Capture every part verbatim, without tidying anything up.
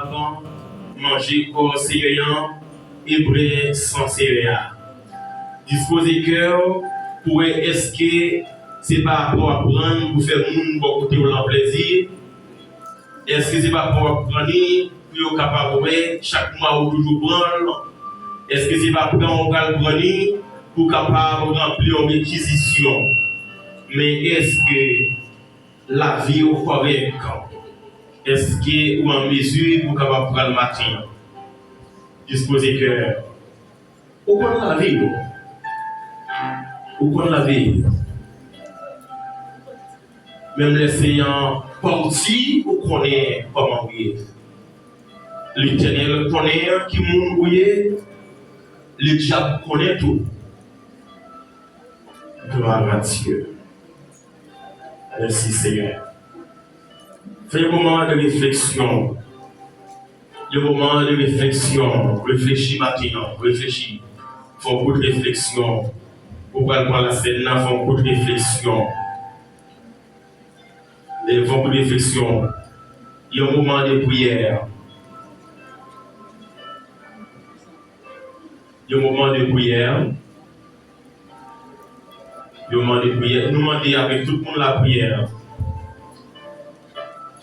Avan manje kò Seyè a e bwè san Seyè a. Dispoze kè w pou wè èske se pa rapò a pran pou fè moun bò kote w lan plèzi. Èske se pa pran li pou yo kapab wè chak mwa ou toujou pran l? Èske se pa pran ou pral pran li pou kapab ranpli yon rekizisyon? Men èske lavi w kòrèk? Èske ou an mezi pou kapab pran l maten an? Dispoze kè. Ou konn lavi w. Ou konn lavi w. Menm lè se yon pati, ou konnen kòman ou ye. Letènèl konnen ki moun ou ye. Ledyab konnen tou. Gloire à Dieu. Mèsi, Seyè. Fè yon moman de refleksyon. Yon moman de refleksyon. Reflechi maten an. Reflechi. Fè yon kout refleksyon. Ou pral pran lasèn nan, fè yon kout refleksyon. Fè yon kout refleksyon. Yon moman de priyè. Yon moman de priyè. Yo mande priyè. Nou mande avèk tout moun lapriyè.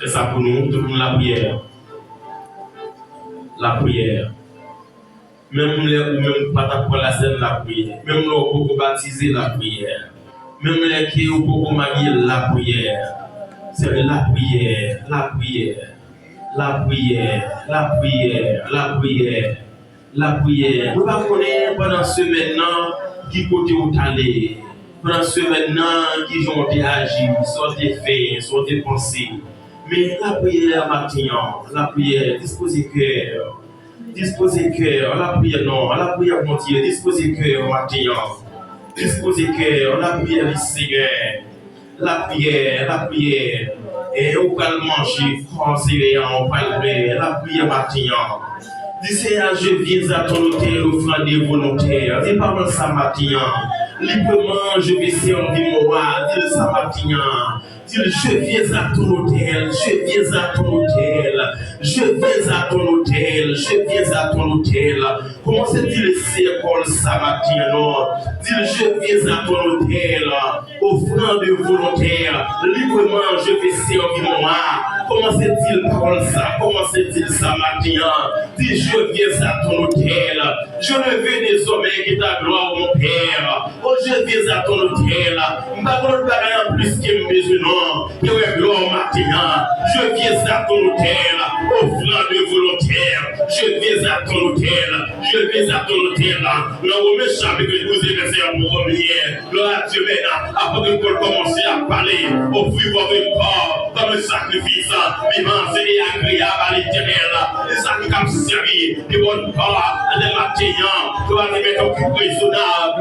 Fè sa pou nou, tout moun lapriyè. Lapriyè. Menm lè ou menm pa t ap pran lasèn, lapriyè. Menm lè ou poko batize, lapriyè. Menm lè ke ou poko marye, lapriyè. Se lapriyè, lapriyè. Lapriyè, lapriyè, lapriyè. Lapriyè. Mwen pa konnen pandan semèn nan ki kote w t ale. Pandan semèn nan ki jan w te aji, sa w te fè, sa w te panse. Men lapriyè maten an, lapriyè, dispoze kè. Dispoze kè, lapriyè non, lapriyè Bondye, dispoze kè maten an. Dispoze kè, lapriyè li Seyè. Lapriyè, lapriyè. E ou pral manje kò Seyè an, ou pral bwè. Lapriyè maten an. Di Seyè, je viens à ton autel, offrande volontaire. Di pawòl sa maten an. Libreman, je vais servir mon roi. Di l sa maten an. Di l, je viens à ton autel, je viens à ton autel, je viens à ton autel, je viens à ton autel. Kòmanse di l, Seyè, pawòl sa maten an non. Di l, je viens à ton autel. Ofrande volontaire, librement je vais servir mon roi. Kòmanse di l pawòl sa, kòmanse di l sa maten an. Di, je viens à ton autel. Je ne veux désormais que ta gloire, mon Père. Oh, je viens à ton autel. M pa gen lòt bagay anplis ke m bezwen non. Ke wè glwa w maten an. Je viens à ton autel. Offrande volontaire. Je viens à ton autel. Je viens à ton autel. Nan Women chapit douz vèsè premye. Gloire à Dieu, men, apot Pòl kòmanse ap pale, offrez votre corps comme un sacrifice vivant, saint et agréable à l'Éternel. Se sa ki kab sèvi de bòn pa lè maten an. Gloire à Dieu, men, yon koup rezonab.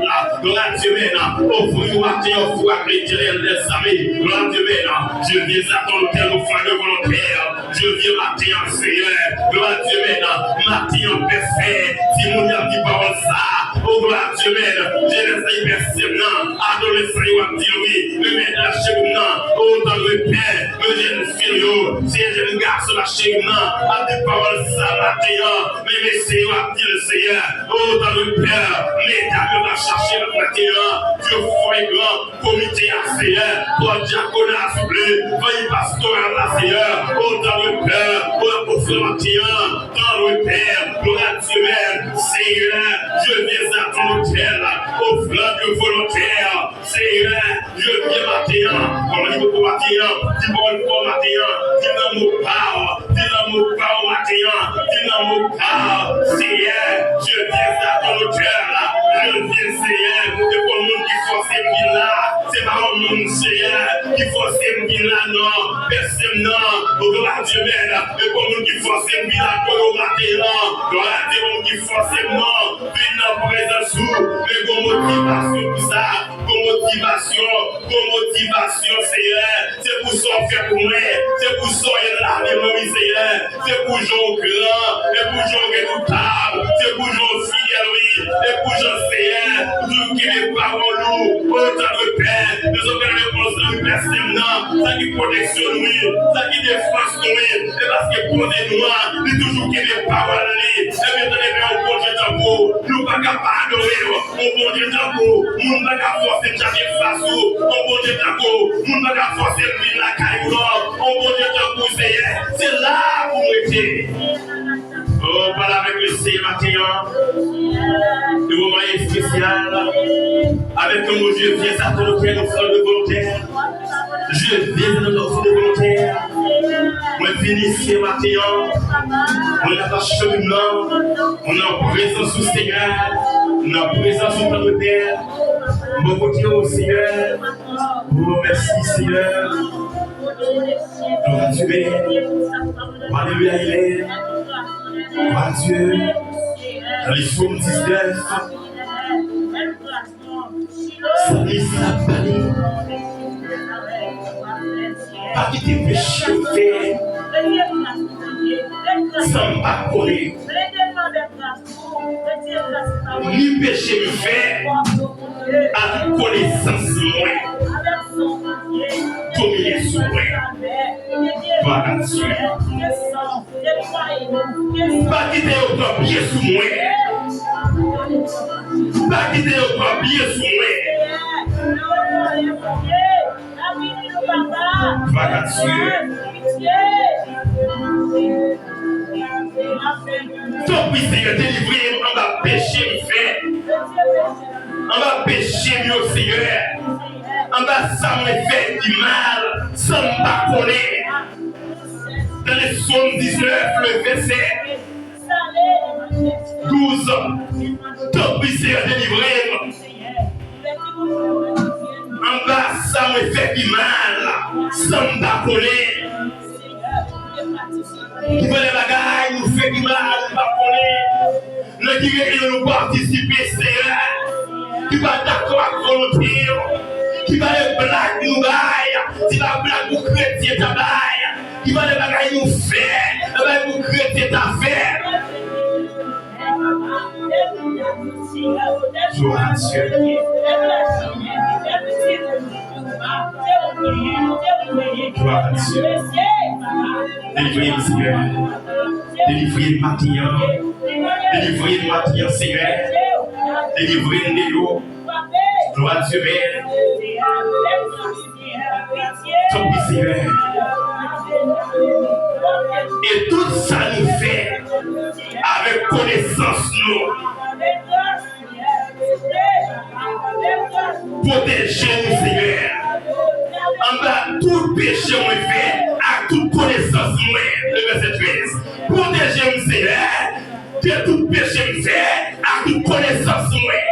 Gloire à Dieu, men, ofri w maten an, ofri w ak Letènèl dèzame. Gloire à Dieu, men, je viens à ton autel, offrande volontaire. Je viens maten an, Seyè. Gloire à Dieu, men, maten an, pèfè. Timoun yo ap di pawòl sa. Oh, gloire à Dieu, men. Jenès la, li pèfè m nan. Adolesan yo ap di l wi. Men, men, lache m nan. Oh, tann repè. Men, jenn fi yo. Seyè, jenn gason, lache m nan. Ap di pawòl sa maten an. Men, mesye yo ap di l, Seyè. Oh, tann repè. Medam yo ap chache l maten an. Yo fò e gran. Komite a, Seyè, kò dyakona a, souple, fanmi pastoral la, Seyè, otan de pè, o, ofri maten an, tan de pè, glwa a Dye menm, Seyè, je viens à ton autel, ofrande volontaire, Seyè, je viens maten an, kòman li poko maten an, di pawòl fò maten an, di lanmou pa w, di lanmou pa w maten an, di lanmou pa w, Seyè, je viens à ton autel, je viens, Seyè, e pa moun ki fòse m vin la, se pa yon moun, Seyè, ki fòse m vin la, non, pèsonn, non, glwa a Dye menm, e pa moun ki fòse m vin la, kò yo maten an, glwa a Dye, moun ki fòse m, non, vin nan prezans ou, men gon motivasyon pou sa, gon motivasyon, gon motivasyon, Seyè. Se pou sa w fè pou mwen. Se pou sa w ye nan lavi mwen, wi, Seyè. Se pou jan w gran. Se pou jan w redoutab. Se pou jan w fidèl, wi. Se pou jan, Seyè, ou toujou kenbe pawòl ou. Otan de pè. Bezwen fè repons nan wi pèsonn nan. Sa ki pwoteksyon nou ye, sa ki defans nou ye, e paske Bondye nou an, li toujou kenbe pawòl li. Ebyen, tande byen, yon Bondye tankou w, nou pa ka pa adore w. Yon Bondye tankou w, moun pa ka fòse l chache fas ou. Yon Bondye tankou w, moun pa ka fòse l vin lakay ou non. Yon Bondye tankou w, Seyè, se la pou m rete. Oh, pale avèk Mesye maten an. De moman espesyal. Avèk yon mo, je viens à ton autel, offrande volontaire. Je viens à ton offrande volontaire. Mwen vini se maten an. Mwen nan chemin nan. Mwen nan prezans ou, Senyè. Nan prezans ou, Papa etènèl. Mwen kote ou, Senyè. Oh, mèsi, Senyè. Glwa a Dye. Alelouya, amen. Glwa a Dye. Nan Sòm diznèf, salmis la pale. Pa kite peche m fè san m pa konnen. Ni peche m fè ak konesans mwen domine sou mwen. Glwa a Dye. Pa kite yo pran pye sou mwen. Pa kite yo pran pye sou mwen. Glwa a Dye. Tanpri, Senyè, delivre m anba peche m fè. Anba peche m yo, Senyè. Anba sa mwen fè ki mal, san m pa konnen. Nan Sòm diznèf, le vèsè douz. Tanpri, Senyè, delivre m. Anba sa mwen fè ki mal, san m pa konnen. Ki valè bagay nou fè ki mal, nou pa konnen. Nan ki reyinyon nou patisipe, Senyè, ki pa dakò ak volonte w, ki valè blag nou bay, ki pa blag pou kretyen ta bay, ki valè bagay nou fè, bagay pou kretyen ta fè. Glwa a Dye. Glwa a Dye. Delivre m, Senyè. Delivre m maten an. Delivre m maten an, Senyè. Delivre m de yo. Glwa a Dye, men. Tanpri, Senyè. E tout sa nou fè avèk konesans nou. Pwoteje nou, Senyè. Anba tout peche mwen fè ak tout konesans mwen. Le vèsè trèz. Pwoteje m, Senyè, de tout peche m fè ak tout konesans mwen.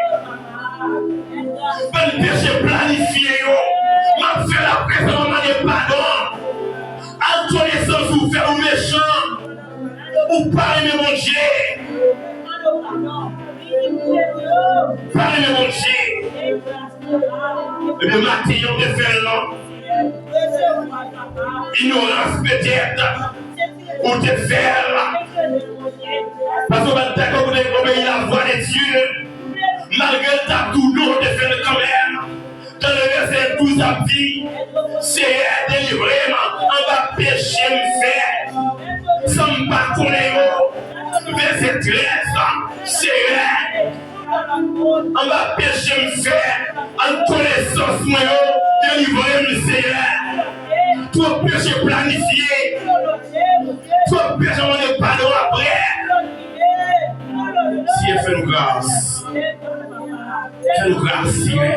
Bann peche planifye yo, m ap fè l aprezan, m ap mande padon. Ak konesans ou fè ou mechan. Ou pa renmen Bondye. Pa renmen Bondye. Ebyen, maten an, ou te fè l, non? Inyorans, petèt. Ou te fè l. Paske w pa t dakò pou te obeyi lavwa de Dye. Malgre l t ap tou non, ou te fè l kanmenm. Tande vèsè douz ap di, Seyè, delivre m anba peche m fè san m pa konnen yo. Vèsè trèz, Seyè, anba peche m fè ak konesans mwen yo, delivre m, Seyè. Twòp peche planifye, twòp peche mande padon apre. Seyè, fè nou gras. Fè nou gras, Senyè.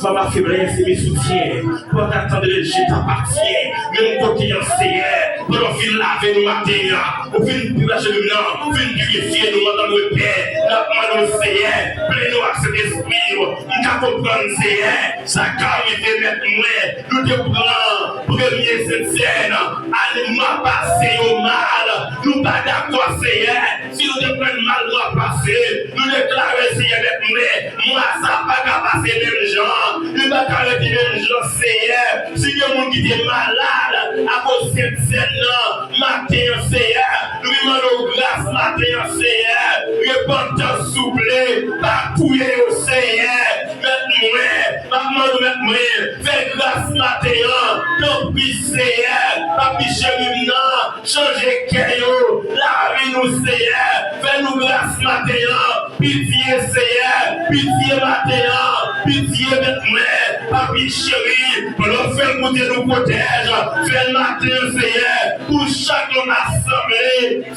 Femme à faiblesse, mes soutiens. Porte à tendresse, je t'appartiens. Menm kote an, Senyè, pandan w fin lave nou maten an, ou fin purije nou nan, ou fin pirifye nou antan nou epè. N ap mande w, Senyè, plen nou ak Sentespri w. M ka konprann, Senyè, sa ka rive mèt mwen. Nou te pran premye Sentsèn, ane mwa pase yo mal. Nou pa dakò, Senyè. Si nou te pran mal mwa pase, nou deklare, Senyè, mèt mwen, mwa sa a pa ka pase menm jan. Li pa ka rete menm jan, Senyè. Si gen moun ki te malad akoz Sentsèn nan, maten an, Senyè, nou vin Mande w gras maten an, Seyè, repantans, souple, pa touye yo, Seyè. Mèt mwen, m ap mande w, Mèt mwen, fè gras maten an, tanpri, Seyè, Papi cheri m nan, chanje kè yo, lavi nou, Seyè, fè nou gras maten an, pitye, Seyè, pitye maten an, pitye, Mèt mwen, Papi cheri, pandan w fè l, Bondye nou pwotèj, fè l maten an, Seyè, pou chak yon asanble,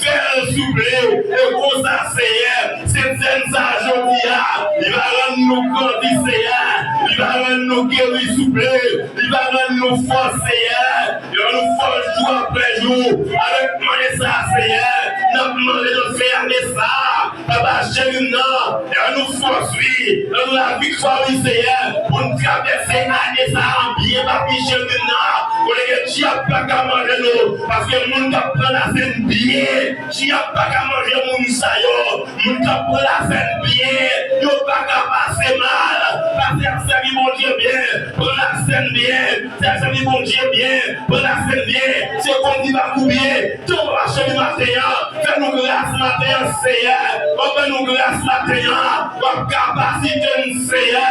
fè l souple, e konsa, Seyè, Sentèn sa a jodi a, li va rann nou grandi, Seyè, li va rann nou geri, souple, li va rann nou fò, Seyè, li va rann nou fò jou apre jou, avèk mande sa a, Seyè, n ap mande nan fen ane sa a, Papa cheri m nan, li rann nou fòs, wi, li rann nou laviktwa, wi, Seyè, pou n travèse ane sa a an byen, Papi cheri m nan, kote ke dyab pa ka manje nou, paske moun k ap pran lasèn byen, dyab pa ka manje moun sa yo. Moun k ap pran lasèn byen, yo pa ka pase mal. Pase ap sèvi Bondye byen, pran lasèn byen, sèvi Bondye byen, pran lasèn byen. Se konn li pa kou byen. Tanpri, Papa cheri, maten an, fè nou gras maten an, Seyè. W ap fè nou gras maten an, w ap kapasite n, Seyè,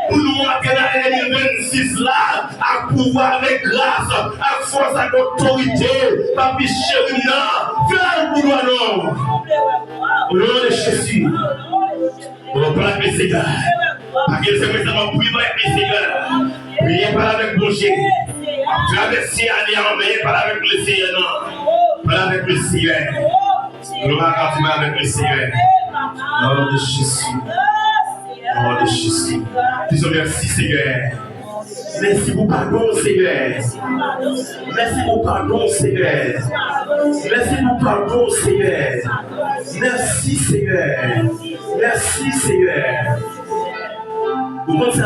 pou nou antre nan ane de mil vennsis la. Ak pouvwa, avèk gras, ak fòs, ak otorite, Papi cheri m nan, fè l pou glwa non. Au nom de Jésus. Bon, pale avèk Mesye a. Pa gen sèl mwen sa, m ap priye, pale avèk Mesye a. Priye, pale avèk Bondye. Travèse ane a, men pale avèk Mesye a nan. Pale avèk Mesye a. Glwa a Dieu, pale avèk Mesye a. Au nom de Jésus. Au nom de Jésus. Disons merci, Seigneur. Mèsi pou padon, Senyè. Mèsi pou padon, Senyè. Mèsi pou padon, Senyè. Mèsi, Senyè. Mèsi, Senyè. Ou konn sa